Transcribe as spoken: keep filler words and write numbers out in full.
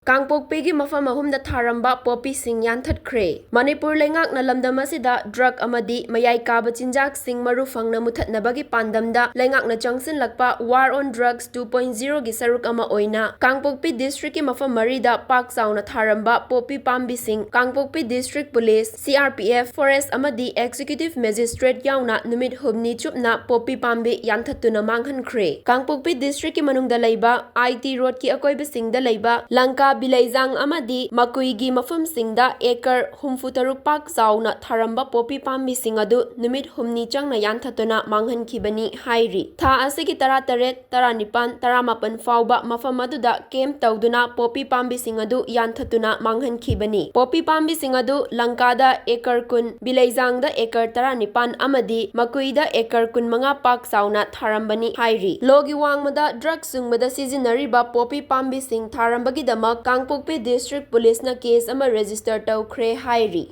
ꯀꯥꯡꯄꯣꯛꯄꯤꯒꯤ ꯃꯐꯝ ꯑꯍꯨꯝꯗ ꯊꯥꯔꯝꯕ ꯄꯣꯄꯤꯁꯤꯡ ꯌꯥꯟꯊꯠꯈ꯭ꯔꯦ꯫ ꯃꯅꯤꯄꯨꯔ ꯂꯩꯉꯥꯛꯅ ꯂꯝꯗꯝ ꯑꯁꯤꯗ drug ꯑꯃꯗꯤ ꯃꯌꯥꯏ ꯀꯥꯕ ꯆꯤꯟꯖꯥꯛꯁꯤꯡ ꯃꯔꯨ ꯐꯪꯅ ꯃꯨꯊꯠꯅꯕꯒꯤ ꯄꯥꯟꯗꯝꯗ ꯂꯩꯉꯥꯛꯅ ꯆꯪꯁꯤꯜꯂꯛꯄ War on Drugs two point zero ꯒꯤ ꯁꯔꯨꯛ ꯑꯃ ꯑꯣꯏꯅ ꯀꯥꯡꯄꯣꯛꯄꯤ district ꯀꯤ ꯃꯐꯝ ꯃꯔꯤꯗ ꯄꯥꯛ ꯆꯥꯎꯅ ꯊꯥꯔꯝꯕ ꯄꯣꯄꯤ ꯄꯥꯝꯕꯤꯁꯤꯡ ꯀꯥꯡꯄꯣꯛꯄꯤ district police, C R P F, forest ꯑꯃꯗꯤ executive magistrate ꯌꯥꯎꯅ ꯅꯨꯃꯤꯠ ꯍꯨꯝꯅꯤ ꯆꯨꯞꯅ ꯄꯣꯄꯤ ꯄꯥꯝꯕꯤ ꯌꯥꯟꯊꯠꯇꯨꯅ ꯃꯥꯡꯍꯟꯈ꯭ꯔꯦ꯫ ꯀꯥꯡꯄꯣꯛꯄꯤ district ꯀꯤ ꯃꯅꯨꯡꯗ ꯂꯩꯕ I T road ꯀꯤ ꯑꯀꯣꯏꯕꯁꯤꯡꯗ ꯂꯩꯕ ꯂꯪꯀꯥ, ꯕꯤꯂꯩꯖꯥꯡ ꯑꯃꯗꯤ ꯃꯀꯨꯏꯒꯤ ꯃꯐꯝꯁꯤꯡꯗ acre ꯍꯨꯝꯐꯨ ꯇꯔꯨꯛ ꯄꯥꯛ ꯆꯥꯎꯅ ꯊꯥꯔꯝꯕ ꯄꯣꯄꯤ ꯄꯥꯝꯕꯤꯁꯤꯡ ꯑꯗꯨ ꯅꯨꯃꯤꯠ ꯍꯨꯝꯅꯤ ꯆꯪꯅ ꯌꯥꯟꯊꯠꯇꯨꯅ ꯃꯥꯡꯍꯟꯈꯤꯕꯅꯤ ꯍꯥꯏꯔꯤ꯫ ꯊꯥ ꯑꯁꯤꯒꯤ ꯇꯔꯥꯇꯔꯦꯠ, ꯇꯔꯥꯅꯤꯄꯥꯟ, ꯇꯔꯥꯃꯥꯄꯟ ꯐꯥꯎꯕ ꯃꯐꯝ ꯑꯗꯨꯗ camp ꯇꯧꯗꯨꯅ ꯄꯣꯄꯤ ꯄꯥꯝꯕꯤꯁꯤꯡ ꯑꯗꯨ ꯌꯥꯟꯊꯠꯇꯨꯅ ꯃꯥꯡꯍꯟꯈꯤꯕꯅꯤ꯫ ꯄꯣꯄꯤ ꯄꯥꯝꯕꯤꯁꯤꯡ ꯑꯗꯨ ꯂꯪꯀꯥꯗ acre ꯀꯨꯟ, ꯕꯤꯂꯩꯖꯥꯡꯗ acre ꯇꯔꯥꯅꯤꯄꯥꯟ ꯑꯃꯗꯤ ꯃꯀꯨꯏꯗ acre ꯀꯨꯟꯃꯉꯥ ꯄꯥꯛ ꯆꯥꯎꯅ ꯊꯥꯔꯝꯕꯅꯤ ꯍꯥꯏꯔꯤ꯫ ꯂꯣꯒꯤ ꯋꯥꯡꯃꯗ drug ꯁꯨꯡꯕꯗ ꯁꯤꯖꯤꯟꯅꯔꯤꯕ ꯄꯣꯄꯤ ꯄꯥꯝꯕꯤꯁꯤꯡ ꯊꯥꯔꯝꯕꯒꯤꯗꯃꯛ ꯀꯥꯡꯄꯣꯛꯄꯤ district police ꯅ case ꯑꯃ register ꯇꯧꯈ꯭ꯔꯦ ꯍꯥꯏꯔꯤ꯫